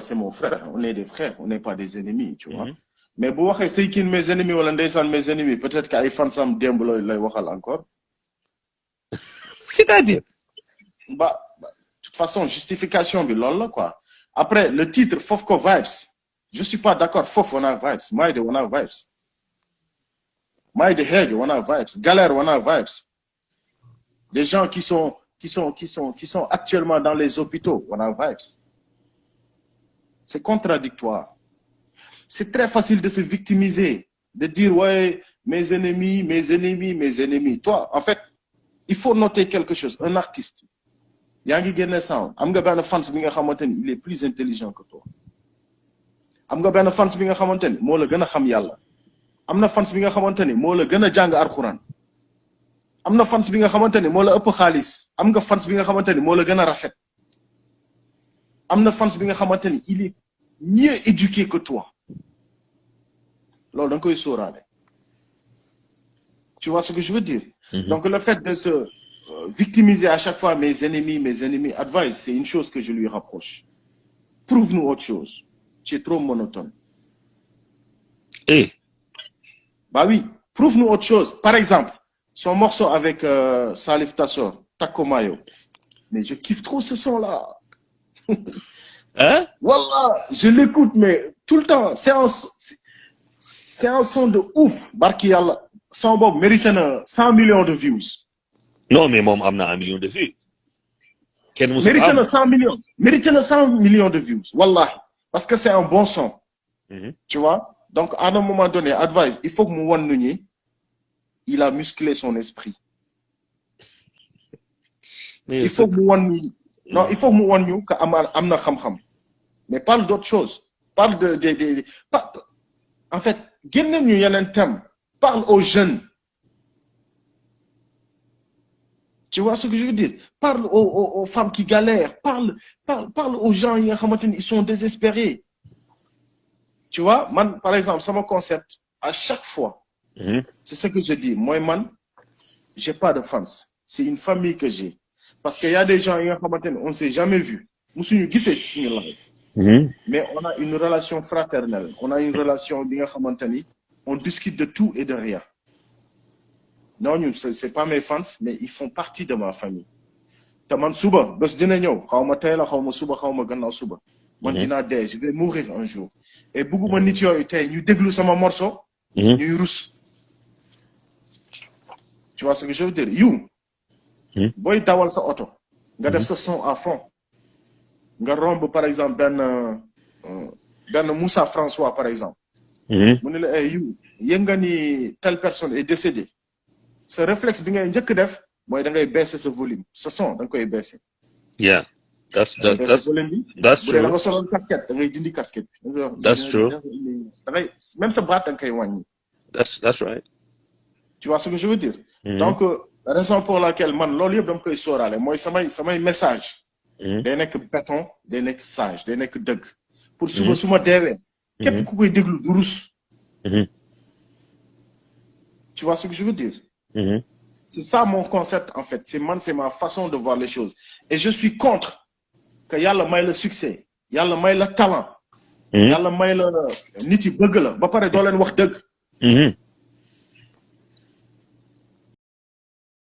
c'est mon frère, on est des frères, on n'est pas des ennemis, tu vois. Mais bu waxee Seykin mes ennemis wala ndeysaan mes ennemis, peut-être que ay fansam démb lay waxal encore. C'est-à-dire. Bah, de toute façon, justification bi loolu la quoi. Après le titre Fof ko vibes, je suis pas d'accord. Fof on a vibes, Maïde on a vibes, Maïde Heg on a vibes, Galère on a vibes. Des gens qui sont actuellement dans les hôpitaux, on a vibes. C'est contradictoire. C'est très facile de se victimiser, de dire ouais mes ennemis, mes ennemis, mes ennemis. Toi, en fait, il faut noter quelque chose. Un artiste, yaa ngi génne sound, am nga benn fans bi nga xamante ni il est plus intelligent que toi. Am nga benn fans bi nga xamante ni moo la gën a xam yàlla. Am na fans bi nga xamante ni moo la gën a jàng alxuraan. Am na fans bi nga xamante ni moo la ëpp xaalis. Am nga fans bi nga xamante ni moo la gën a rafet. Am na fans bi nga xamante ni il est mieux éduqué que toi. Loolu da nga koy sóoraale. Tu vois ce que je veux dire? Donc le fait de se victimiser à chaque fois mes ennemis, advice, c'est une chose que je lui rapproche. Prouve-nous autre chose. Tu es trop monotone. Bah oui, prouve-nous autre chose. Par exemple, son morceau avec Salif Tassor, Takomayo. Mais je kiffe trop ce son-là. Hein? Wallah, je l'écoute, mais tout le temps. C'est un son de ouf. Barki Yalla. Son Bob mérite 100 millions de views. Non, mais moom am na 1 million de vues. Kenn musul am. Mérite 100 millions. Mérite 100 millions de views. Wallahi. Parce que c'est un bon son. Tu vois? Donc, à un moment donné, advice, il faut que mu wan ñi, il a musclé son esprit. Il faut que mu wan ñi. Non, il faut que mu wan ñu que am na xam-xam. Mais parle d'autre chose. Parle en fait, génne ñu yeneen thème. Parle aux jeunes. Tu vois ce que je veux dire? Parle aux femmes qui galèrent. Parle aux gens, ils sont désespérés. Tu vois, man, par exemple, ça mon concept, à chaque fois, c'est ce que je dis. Moi, man, j'ai pas de fans. C'est une famille que j'ai. Parce qu'il y a des gens, on ne s'est jamais vu. Mais on a une relation fraternelle. On a une relation, on discute de tout et de rien. Non, c'est pas mes fans, mais ils font partie de ma famille. Taman suba, bés dina ñëw, xawma tey la xawma suba xawma gannaaw suba. Man dinaa dee, je vais mourir un jour. Et bëgguma nit yooyu tey ñu déglu sama morceau, ñuy rus. Tu vois ce que je veux dire? You, boy dawal sa auto, nga def sa son à fond. Nga romb par exemple ben Moussa François par exemple. Mu ne la you, yëg nga ni telle personne est décédée. Ce réflexe bi ngay njëkk def mooy da ngay baisser ce volume, ce son da nga koy baisser. Yeah, that's true. Da nga soloon casquette da ngay dindi casquette. That's true. Da ngay même sa baat da nga koy wàññi. That's right. Tu vois ce que je veux dire? Donc raison pour laquelle man loolu yëpp dama koy sóoraale mooy samay message. Day nekk béton, day nekk sage, day nekk dëgg. Pour suba su ma deewee. Képp ku koy déglu du rus. Tu vois ce que je veux dire? C'est ça mon concept en fait. C'est ma façon de voir les choses. Et je suis contre que yàlla may la succès, yàlla may la talent, yàlla may la nit yi bëgg la ba pare doo leen wax dëgg.